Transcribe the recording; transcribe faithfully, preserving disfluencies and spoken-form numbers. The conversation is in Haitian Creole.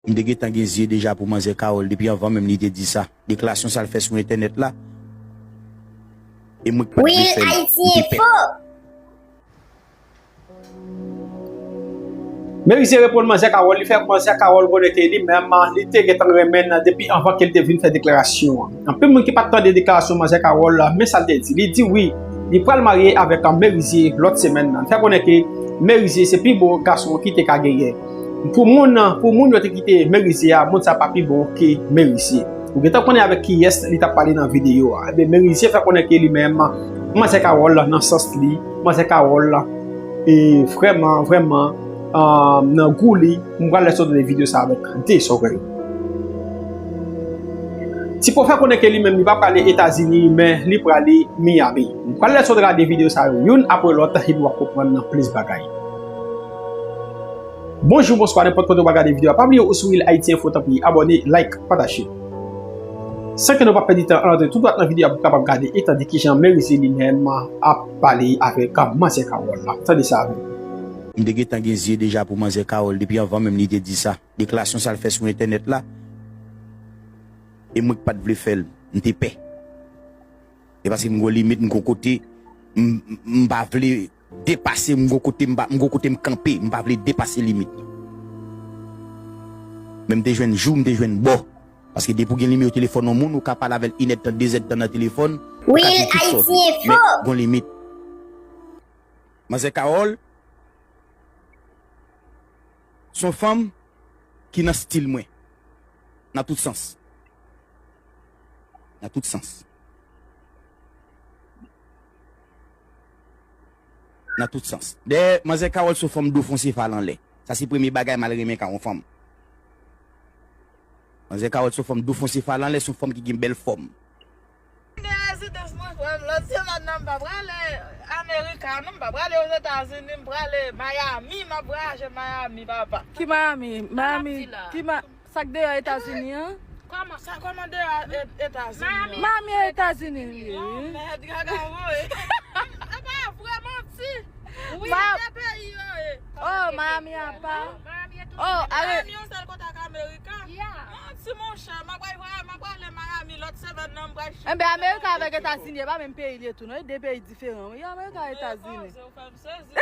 M te gentan gen zye deja pou manzè Carole depi anvan menm li te di sa. Deklarasyon sa l fè sou entènèt la. E mwen k pa t vle fè l. M te pè. Merizier reponn manzè Carole, li fè manzè Carole konnen ke li menm, li te gentan renmen l depi anvan ke l te vin fè deklarasyon an. Anpil moun ki pa t tande deklarasyon manzè Carole la, men sa l te di. Li di wi, li pral marye avèk Merizier lòt semèn nan. Li fè konnen ke Merizier se pi bon gason ki te ka genyen. Pou moun, pou moun yo te kite Merizier a, moun sa pa pi bon ke Merizier. Ou gentan konnen avèk kiyès li t ap pale nan videyo a. Ebyen, Merizier fè konnen ke li menm, manzè Carole nan sans li, manzè Carole, e vrèman, vrèman, ah, nan gou li, m pral lèse w tande videyo sa avèk de zòrèy. Ti Pwofè konnen ke li menm, li pa prale Etazini, men li prale Miami. M pral lèse w gade videyo sa yo youn apre lòt, epi w ap konprann plis bagay. Bonjou, bonswa, nenpòt kote w ap gade videyo a. Pa bliye ou sou Real Haiti Info, tanpri, abòne, like, pataje. San ke nou pa pèdi tan, ann antre tou dwat nan videyo a pou w kapab gade e tande kijan Merizier li menm ap pale avèk manzè Carole la. Tande sa avè m. M te gentan gen zye deja pou manzè Carole depi anvan menm li te di sa. Deklarasyon sa l fè sou entènèt la. E mwen k pa t vle fè l. M te pè. E paske m gon limit, m gon kote, m, m, m pa vle depase, m gon kote m pa, m gon kote m kanpe, m pa vle depase limit. Men m te jwenn jou, m te jwenn bò. Paske depi w gen nimewo telefòn yon moun, ou ka pale avè l inèdtan, dezèdtan nan telefòn, ou ka di tout sa w vle. Men gon limit. Manzè Carole, se yon fanm ki nan stil mwen. Nan tout sans. Nan tout sans. Nan tout sans. Dayè, manzè Carole se yon fanm do fon sefal anlè. Sa se premye bagay m al renmen ka yon fanm. Manzè Carole se yon fanm do fon sefal anlè, se yon fanm ki gen bèl fòm. De rezidans mwen, frè m, lòt semèn nan, m pa prale Amerika, non, m pa prale Ozetazini, m prale Miami, m ap vwayaje Miami, papa. Ki Miami? Miami, ki Ma-, sa k deyò Etazini an? Kòman sa, kòman deyò E-, Etazini an? Miami e Etazini li ye, wi. Oh, mèd, gaga voye. E pa vre, manti. Wi, de peyi yo ye. Oh, Miami apa. Oh, ale. Miami yon sèl kote ak Amerika. Manti, monchè, m ap pral vwayaje, m ap prale Miami lòt semèn nan, m pral Chili. Enben, Amerika avèk Etazini, e pa menm peyi li ye tou, non, e de peyi diferan, wi, Amerika ak Etazini. Ou fè m sezi.